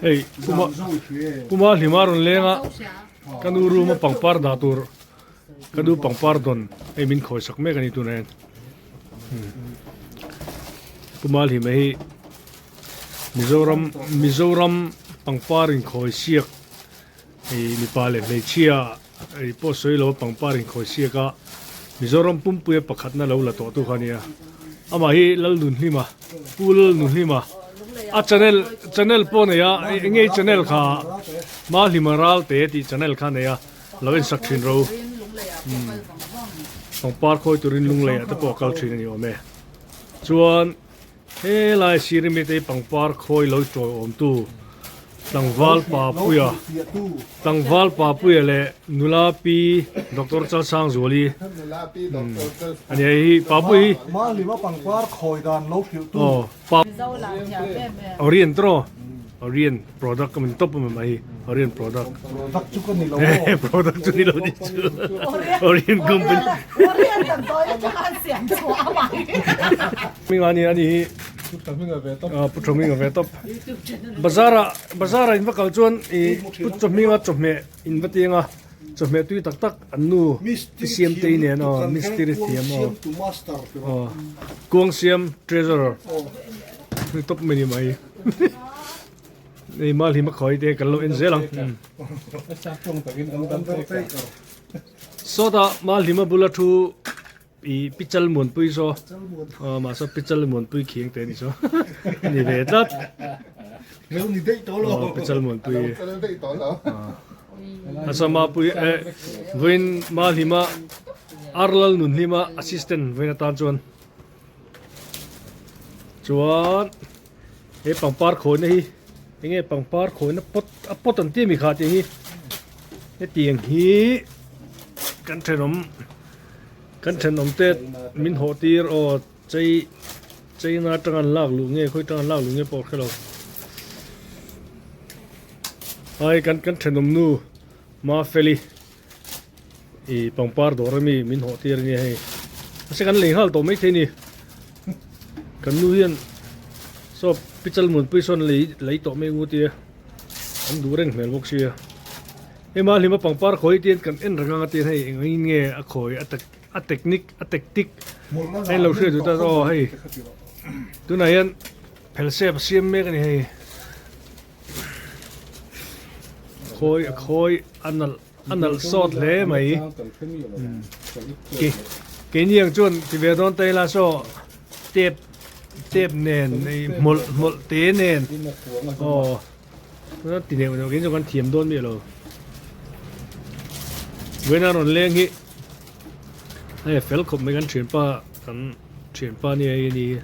Hei puma puma hlima rawn leng a ka nu room a pangpar dah tur ka nu pangpar dawn hei min khawi sak mek a ni tunah hian puma hlima hi Mizoram Mizoram pangpar inkhawi siak hei mipa leh hmeichhia hei pawh sawi lo a pangpar inkhawi siak a Mizoram pumpuia pakhatna lo la tawh tu kha a nia amah hi Lalnunhlima Pu Lalnunhlima a channel channel pawh a nei a eng nge channel kha Mahlima Ralte tih channel kha a nei a lo en sak thin ro umm pangpar khawi turin Lungleiah te pawh a kal thin a ni awm e chuan. Helai sir mite hi pangpar khawi lo tawiawmtu tlangval Papuia tlangval Papuia leh nula pi Doctor Chalsangzuali a ni hei hi Papui hi aw pa Orient tawh Orient product a min tawp a mai hi Orient product product chu ni lo ni chu Orient company Hminga ani ani hi Pu Thahminga ve tawp Bazar ah bazar ah in va kal chuan ih Pu Chawhminga chawhmeh in va ti anga chawhmeh tui tak tak an nu i siam te nen aw mistiri thiam aw aw kuang siam treasurer ni tawp mai ni mai hei mal hi makhawi te kan lo en zel ang sawtah mal hima bula thu I pichal muanpui saw aw mahse pichal muanpui khi engte ani saw ani ve tlat Lo ni daih tawh lo aw pichal muanpui a sama pui eh vawiin Mahlima Arlal Nunhlima assistant vawiin atan chuan chuan he pangpar khawina hi enge pangpar khawina pot a pot an ti ami kha tih hi hetiang hi kan thenawm Kan thenawm te min hawh tir aw chei cheina atanga an lak luh nge khawi atanga an lak luh nge pawh ka hrelo hai kan kan thenawm nu Mafeli ih pangpar dawr ami min hawh tir ania hei mahse kan lei nghal tawh maithei a ni kan nu hian saw pichal munpui sawn lei lei tawh mai ngu tia an duh reng hmel bawk sia. Hema hlima pangpar khawi te hian kan en reng anga tin hei eng angin nge a khawi a tak a technique a tactic hei lo hriat duh ta aw hei tunah hian phel sep a siam mek a ni hei khawi a khawi a nalh a nalh sawt hle mai ke keini ang chuan ti ve dawn ta ila saw tep tep nen hmawlh hmawlh te nen aw. Ti neuh neuh khin chu kan thiam dawn miah lo. Vawiin a rawn leng hi hei a fel khawp mai kan thianpa kan thianpa nia hei ani hi.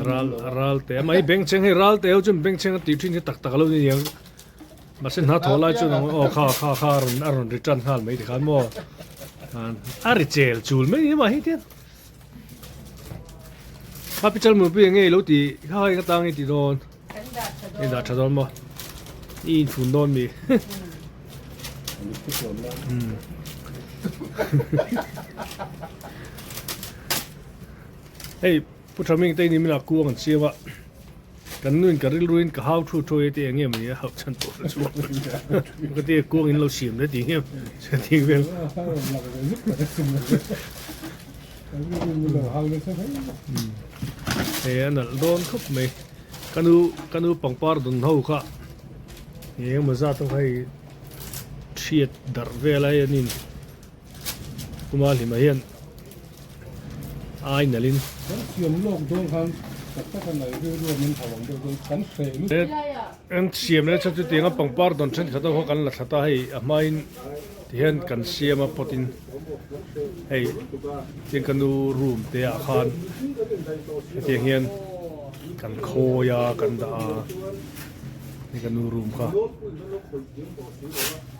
Ral ral te amah hi bengchheng hei ral te ho chuan bengchheng a tih thin hi tak tak lo ni niang mahse hna thawh lai chuan aw kha kha kha a rawn a rawn ri tan nghal mai tikhan maw a ri chel chul mai ni mah hi tian. Kha pichal mupui enge ilo ti kha kha eng atang i ti dawn i dah tha dawn maw i infun dawn mi hei pu thaming te ni mina kuang an siam a kan nuin ka rilruin ka hau thu thu e te enge mai a hauh chhan pawh chu ka ti kuang in lo siam le ti nge ti vel Hei a nalh dawn khawp mai ka nu ka nu pangpar dawn ho kha engemaw zat ho kha hei thiat darh vel a hei an in kuma hlimah hian ai nalh in An siam leh chuan chutianga pangpar dawn thenkhat ho kha kan la thlat a hei a hmain tihian kan siam a pot in hei tiang ka nu room te ah khan hetiang hian kan khawi a kan dah a hei ka nu room kha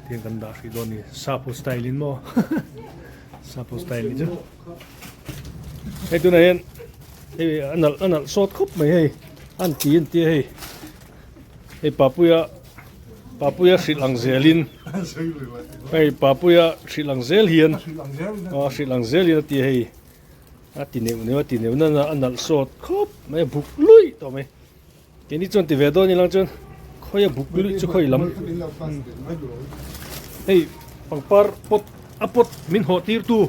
tiang kan dah hrih dawn a ni sap ho style in maw sap ho style ni chu hei tunah hian hei a nalh a nalh sawt khawp mai hei an ti an tia hei hei papuia papuia hrilh ang zelin hei papuia hrilh ang zel hian a hrilh ang zelin a tia hei. A ti neuh neuh a ti neuh nana a nalh sawt khawp mai a buk luih tawh mai. Keini chuan ti ve dawn ilang chuan khawi a buk luih chu khawi lam. Hei pangpar pot a pot min hawh tir tu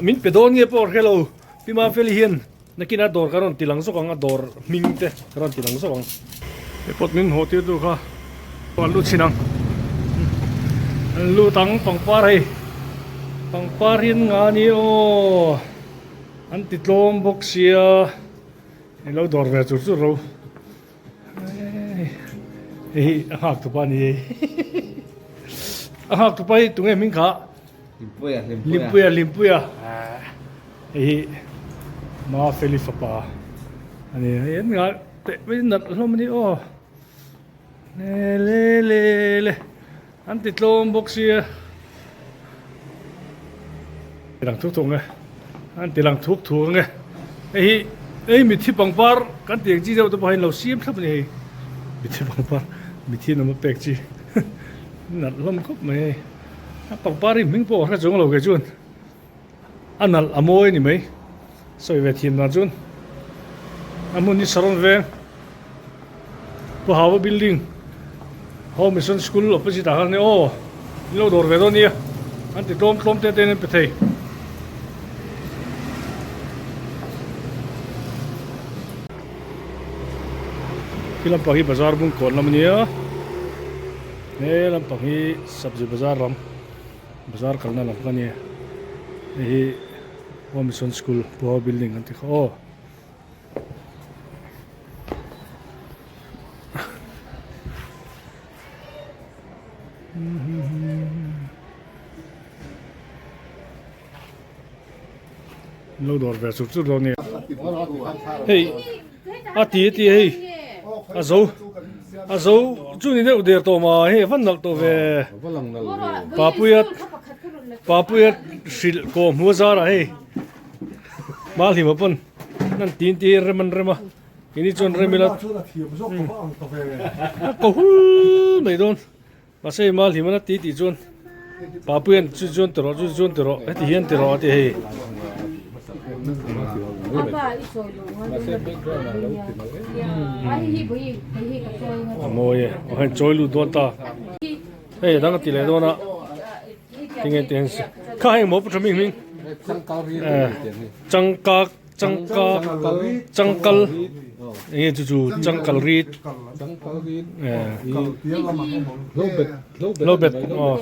min pe dawn nge pawh ka hre lo. Pi Mafeli hian nakin a dawr ka rawn ti lang zawk ang a dawr hming te ka rawn ti lang zawk ang. He pot min hawh tir tu kha an lut chhin ang. An lut ang pangpar hei pangpar hi an nga a ni aw an ti tlawm bawk sia. Hei lo dawr ve chur chur ro. Hei hi a nghak tupa a ni hei. A nghak tupa hi tunge hming kha? Hlimpuia, Hlimpuia. Hlimpuia, Hlimpuia. Hei hi Mafeli fapa a ni. Hei an nghah teh mai nalh hlawm a ni aw. Le le le le an ti tlawm bawk sia. Ti lang thuk thuk ang e. An ti lang thuk thuk ang e. Hei hi hei mithi pangpar kan tih ang chi deuh te pawh hi an lo siam thlap a ni hei. Mithi pangpar mithi an awm a pek chi nalh hlawm khawp mai hei. A pangpar hi hming pawh a hre chuang lo kei chuan a nalh a mawi a ni mai. Sawi ve thiam dan chuan a hmun hi Saron veng Pu Hawa building Home Mission School opposite ah khan a ni aw in lo dawr ve dawn nia an ti tlawm tlawm te te in an pe thei. Khi lampang hi bazar bung kawn lam a nia he lampang hi sabzi bazar lam bazar kalna lam kha a nia hei hi. Home Mission School Power Building an ti kha aw. Lo dawr ve chur chur dawn nia. Hei a ti a ti hei a zo a zo chu ni deuh der tawh ma hei a van nalh tawh ve Papuia Papuia hrilh kawh hmu a zar ah hei Malhima pawn an tin ti hi rem an rem a keini chuan rem ila a ko hul mai dawn mahse hei Malhima a ti tih chuan Papuia chu chuan ti rawh chu chuan ti rawh heti hian ti rawh a ti hei. A mawi e aw hei chawi lut dawn ta. Hei a dang a ti leh dawn a tinge ti hian kha heng maw pu tha hming hming changka changka changkal enge chu chu changkal rit lo bet aw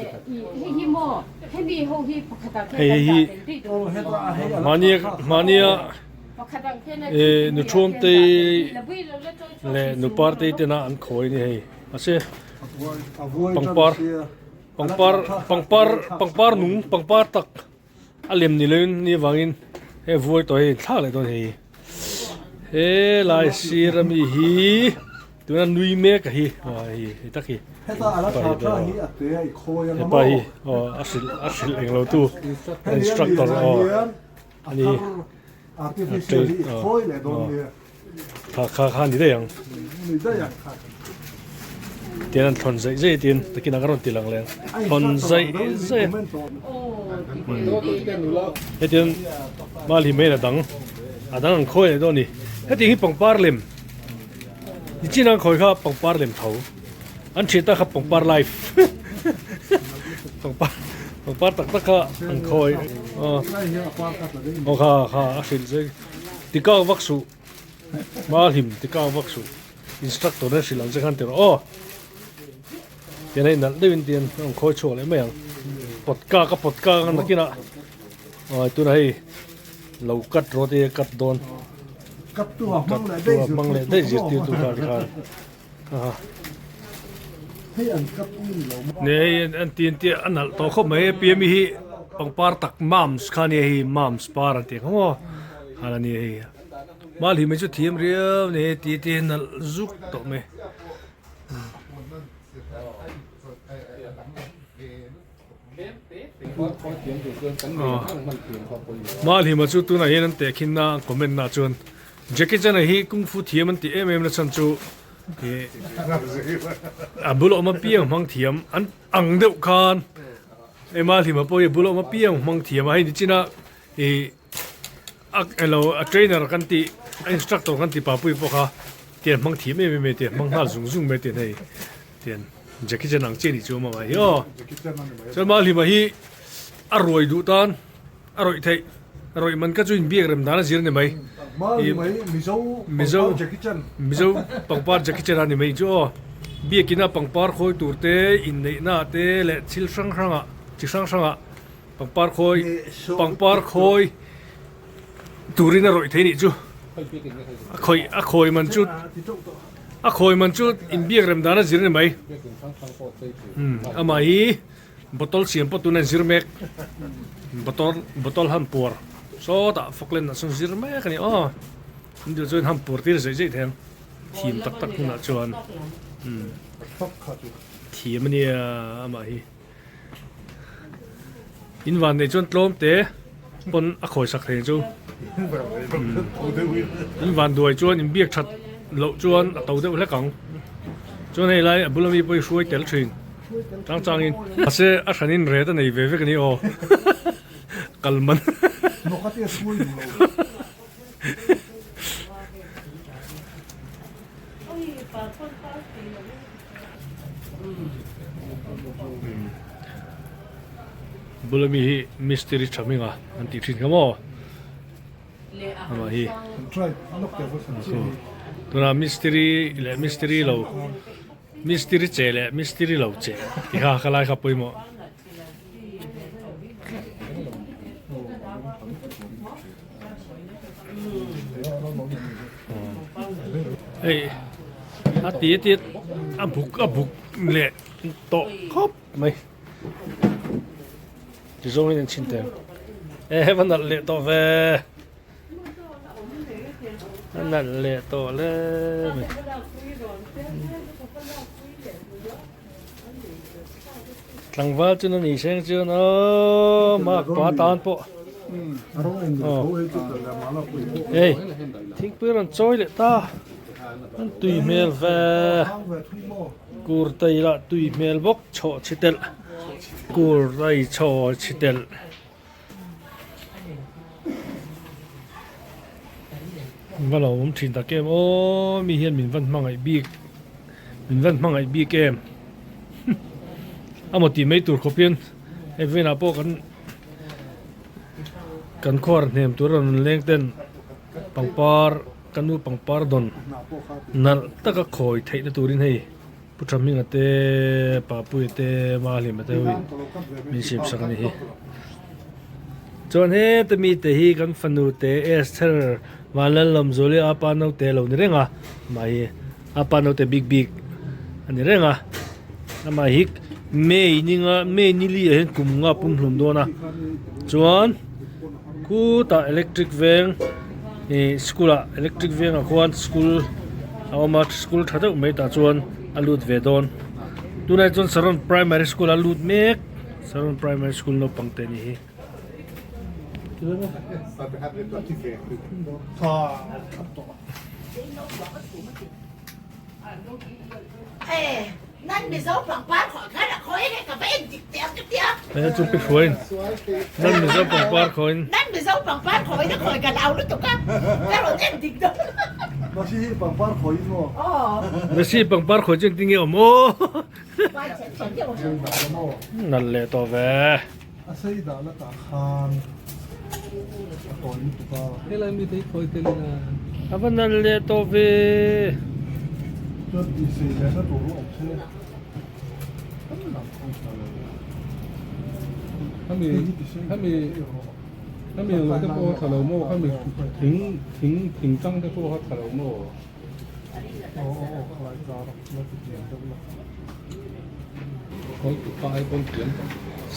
hei hei hi mahnia mahnia eh nuthuam te leh nuparte tena an khawi a ni hei mahse. Pangpar pangpar pangpar pangpar nung pangpar tak a lem ni loin ni avangin hei vuai tawh hei thlak leh dawn hei he lai sir ami hi tuna nui mek a hi aw hei hei tak hi hepa hi aw a hrilh a hrilh englo tu instructor aw ani Kha kha kha ni daih ang. Tian an thlawn zaih zaih tin takin ang a rawn ti lang leh ang. Thlawn zaih zaih a. Hetiang Mali main a dang a dang ang khawi leh dawn a ni. Hetiang hi pangpar lem nichin ang khawi kha pangpar lem tho. An thian ta kha pangpar life pangpar pangpar tak tak kha an khawi. Aw kha kha a hrilh zaih. Tikak vak suh hma hlim tikak vak suh instructor te hrilh ang che khan ti rawh aw tian hei nalh deuhin tian a rawn khawi chhuak leh mai ang pawt kak a pawt kak a nakinah aw tunah hei lo cut rawh te cut dawn cut tu a hmang leh daih zirtirtu kha tikhan a ne hei an ti an tia a nalh tawh khawp mai a pi ami hi pangpar tak mams kha ania hei mams par an tih ang kha maw khan ania hei mal hi mai chu thiam riau a ni hei ti te nalh zuk tawh mai. Mal hi ma chu tunah hian an tehkhin na an comment na chuan Jackie Chan a hi kung fu thiam an tih em em na chhan chu ih a bul awm apiang hmang thiam an ang deuh khan hei mal hi ma pawh hi a bul awm apiang hmang thiam a hei ni chin a ih. a elo a trainer kan tih a instructor kan tih papui pawh kha tian hmang thiam em em e tian hmang nghal zung zung mai tian hei tian Jackie Chan ang chiah ni chu a awm a hi aw chuan Mahlima hi a ruai duh tan a rawih theih a rawih man kha chu inbiak rem dan a zir a ni mai Mizo Mizo pangpar Jackie Chan a ni mai chu aw biakina pangpar khawi tur te inneihna ah te leh thil hrang hrang ah chi hrang hrang ah pangpar khawi pangpar khawi turin a rawih thei nih chu a khawih a khawi man chu a khawi man chu inbiak rem dan a zir a ni mai amah hi bottle siam pawh tuna zir mek bottle bottle han puar sawtah Falkland ah sawn zir mek a ni aw an duh chuan han puar tir zeih zeih thei ang thim tak tak hunah chuan thiam a nia amah hi. In van nei chuan tlawm te pawn a khawi sak thei chu. In van duai chuan in biak that loh chuan a to deuh hlek ang. Chuan hei lai a bula mi pawh hi hruai tel thin chang chang in. Mahse a hran in ret a nei ve vek a ni aw. Kal man. Bula mi hi mistiri tha hminga an tih thin kha maw amah hi tunah mistiri leh mistiri lo mistiri che leh mistiri lo che tih kha ka lai kha pawimawh. Hei a ti a ti a buk a buk leh tawh khawp mai ti zawng in an chhin teng e hei va nalh leh tawh ve a nalh leh tawh le mai. Tlangval chu na ni seng chuan aw mak pa tan pawh hei thingpui rawn chawi leh ta an tui hmel ve kur tai lah tui hmel bawk chhawh chhi telh kur tai chhaw chhi telh. Va lo awm thin tak em aw mi hian min van hmangaih bik min van hmangaih bik em amaw tih mai tur khawp hian hei velah pawh kan kan khuar hnem tur a rawn leng ten pangpar ka nu pangpar dawn nalh taka khawi theihna turin hei. Pu Thaminga te, Papuia te, Mahlima te ho in min siam sak a ni hi. Chuan heta mite hi kan fanu te Esther Vanlalawmzuali apa naute lo ni reng a, amah hi apa naute bik bik a ni reng a, amah hi May ninga May ni li ah hian kum nga pum hlum dawn a, chuan khutah electric veng ih school ah electric veng ah khuan school a awm a school tha deuh mai tah chuan a lut ve dawn tunah chuan saron primary school a lut mek saron primary school naupang te ni hi. Hei chu pi hruaiin nan Mizo pangpar khawiin Messi pangpar khawi chu engtin nge awm aw nalh leh tawh ve. A va nalh leh tawh ve.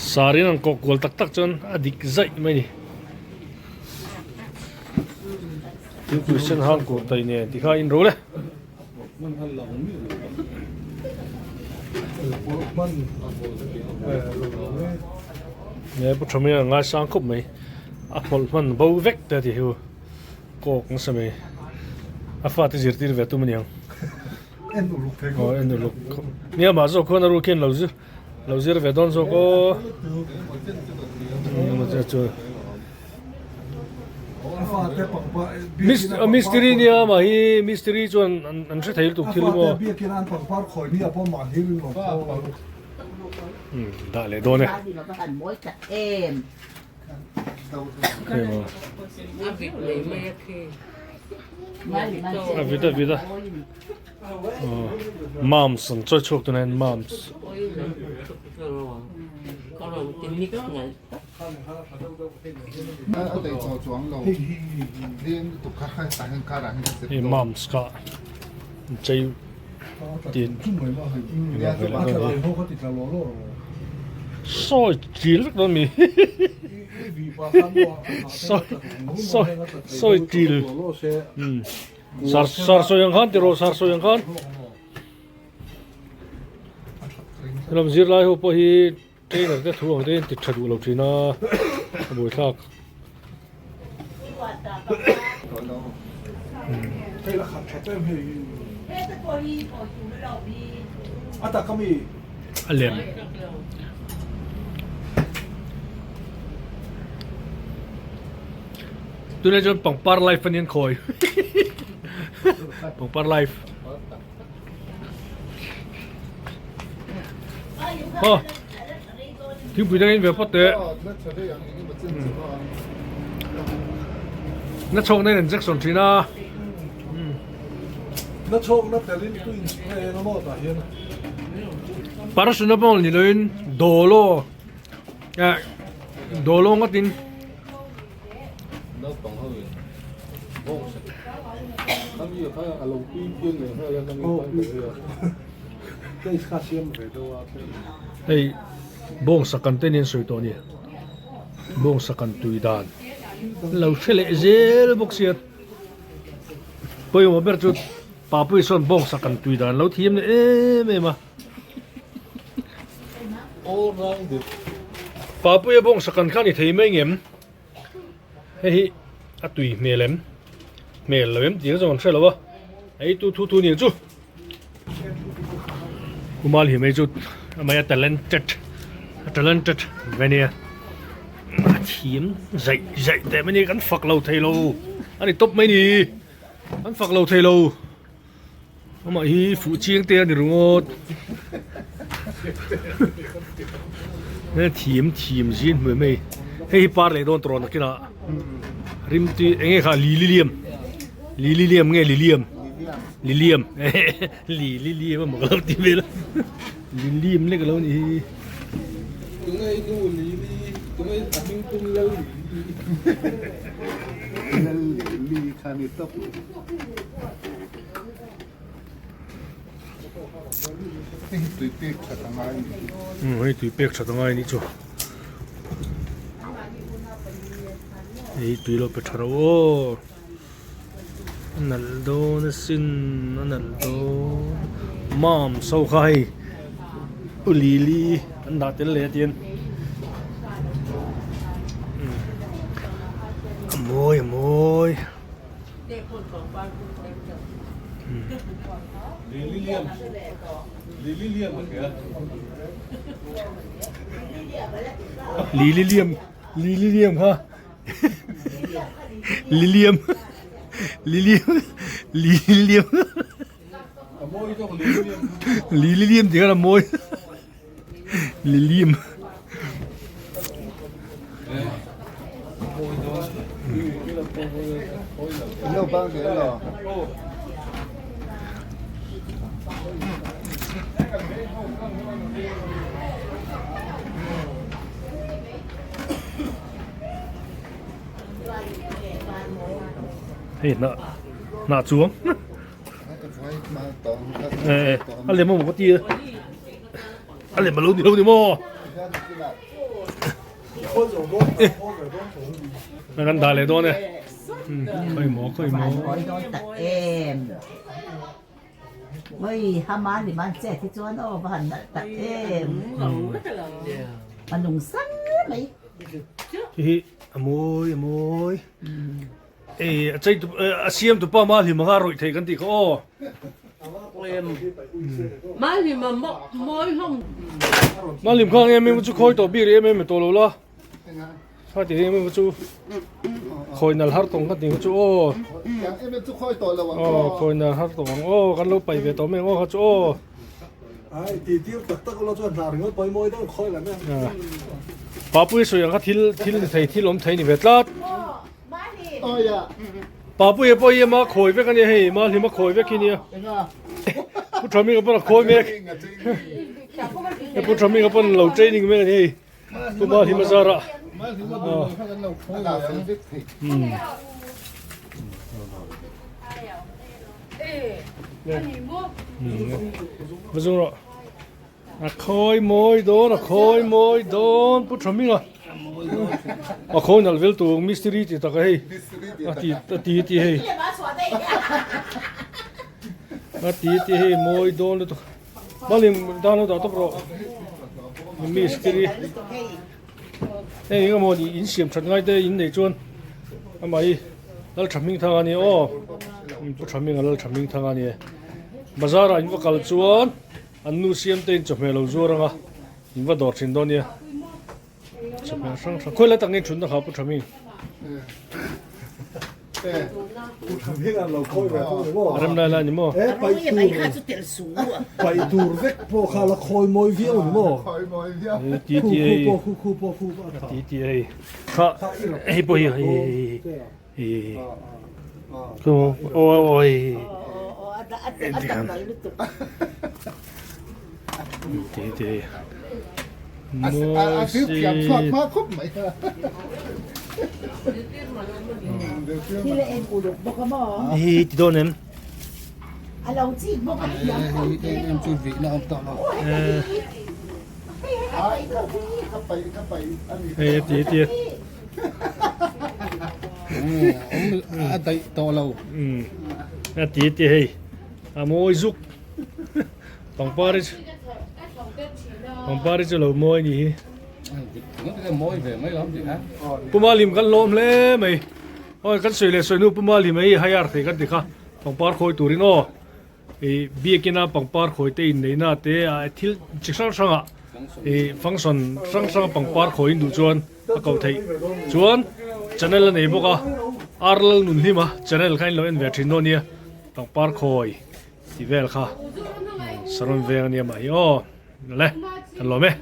Sarin an kawk kual tak tak chuan a dik zaih mai a ni. Thingpui sen hang kur tai nen ti kha a inro le. Nge pu Thamia a ngaisang khawp mai a hmawlh hman bo vek te a ti hi. Kawk nasa mai. A fate zirtir ve tum aniang. En uluk thei khawp. En uluk khawp. Nia mah zawk khuan a ruk hian lo zir lo zir ve dawn zawk aw. Chu. fate pangpar biakin a pangpar Mistiri nia mah hi mistiri chuan an hre thei lutuk thil maw. A fate biakin an pangpar khawi ni a pawh mahni rinawm pawh. Dah leh dawn e. A vit a vit a. Moms an chawi chhuak tuna hian moms. Hei moms kha an chei tih Sawi ṭil vek dawn mi sawi sawi sawi ṭil sar sar sawi ang khan tiraw sar sawi ang khan lam zirlai ho pawh hi trainer te thu ang te in ti tha duh lo thin a a buaithlak. A lem. Tunah chuan pangpar life a nia an khawi pangpar life. Aw thingpui dang in ve phawt teh. Na chhawk na in injection thin a. Na chhawk na tel in tu in spray eng emaw tah hian. Paracetamol ni loin dolo eh dolo ngawt in. Hei bawngsa kan te nen sawi tawh a ni bawngsa kan tui dan lo hre leh zel bawk sia pawimawh ber chu Papuii sawn bawngsa kan tui dan lo thiam leh em em a. Papuia bawngsa kan kha ni thei mai ngem hei hi a tui hmel em hmel lo em tih zawng an hre lo a ei tu thu thu nen chu Kumal hi mai chu amai a talented a talented ve nia a thiam zaih zaih teh mai ni kan fak lo thei lo a ni tawp mai ni an fak lo thei lo. Amah hi fuh chiang te a ni ringawt. He thim thim zin hmuh mai. Hei hi par leh dawn tawh nakinah rim ti eng nge kha lililiam lililiam nge liliam liliam lililiam emaw ka lo ti vel a liliam lek a lo nih hi. Tunge i nu lili tunge a hming pum lal lili lal lili kha ni tawp. Hei hi tui pek that a ngai anih hi. Umm hei tui pek that a ngai anih chu. Hei tui lo pe tha ro aw. A nalh dawn asin a nalh dawn. Mam so kha hei u lili an dah tel leh a tian. A mawi a mawi. Lililiam Lililiam kha Liliam Liliam Lililiam Lililiam tih khan a mawi Liliam Hei hnah hnah chuang a lem emaw ka ti a. A lem alo ni lo ni maw? Na kan dah leh dawn e. Khawi maw khawi maw. Khawi dawn tak em. Oi hama ni man che thi chuan aw va han nalh tak em. A nung sang mai. Hi hi a mawi a mawi. Ei a chei tu a siam tu pa ma hlim anga a rawih thei kan tih kha aw. Ma hlim a mawi hlawm. Ma hlim kha ang em em chu khawi tawh bik em em tawh lo la. Kha ti em em chu khawi nal har tawng kha ti chu aw. Em em chu khawi tawh lo ang aw. Khawi nal har tawng ang aw kan lo pai ve tawh mai ang aw kha chu aw. Ai ti tir tak tak ula chuan hna ringawt pawi mawi deuh khawi lam e. Papui sawi ang kha thil thil ni thei thil awm thei ni ve tlat. Papuia pawh hi ama khawi vek a nia hei ma hlima khawi vek hi nia. Pu Thaminga pawn a khawi mek. Pu Thaminga pawn lo training mek a ni hei. Pu Ma Hlima zarah. Va zung rawh. A khawi mawi dawn, a khawi mawi dawn Pu Thaminga. A khawi nalh vel tur mistiri ti tak a hei. A ti a ti ti hei. A ti ti hei mawi dawn lutuk. Malim dan lo dah tawp rawh. Mistiri. Hei eng emaw ni in siam that ngai te in nei chuan amah hi lal tha hming thang a ni aw. Pu tha hming a lal tha hming thang a ni e. Bazar ah in va kal chuan an nu siam te in chawhmeh lo zuar anga in va dawr thin dawn nia. Chawhmeh hrang hrang khawi lai tak nge thutna kha Pu tha hming. A rem lai lai ni maw? Paih tur vek pawh kha la khawi mawi viau ni maw? Ti ti hei ti ti hei kha hei pawh hi hei hei aw aw hei ti ti hei Hi ti dawn em? Hei ti ti. A daih tawh lo. A ti ti hei. A mawi zuk. Pangpar hi pangpar hi chu lo mawi ni hi. Puma lim kan hlawm hle mai. Awi kan sawi leh sawi hnu Puma lim hei hire thei kan ti kha pangpar khawi turin aw ih biakina pangpar khawi te inneihna te a thil chi hrang hrangah ih function hrang hranga pangpar khawi in duh chuan a koh theih chuan channel a nei bawk a Arlal Nunhlima channel kha in lo en ve thin dawn nia pangpar khawi. Tih vel kha Saron veng ania mah hi aw le kan lawm e.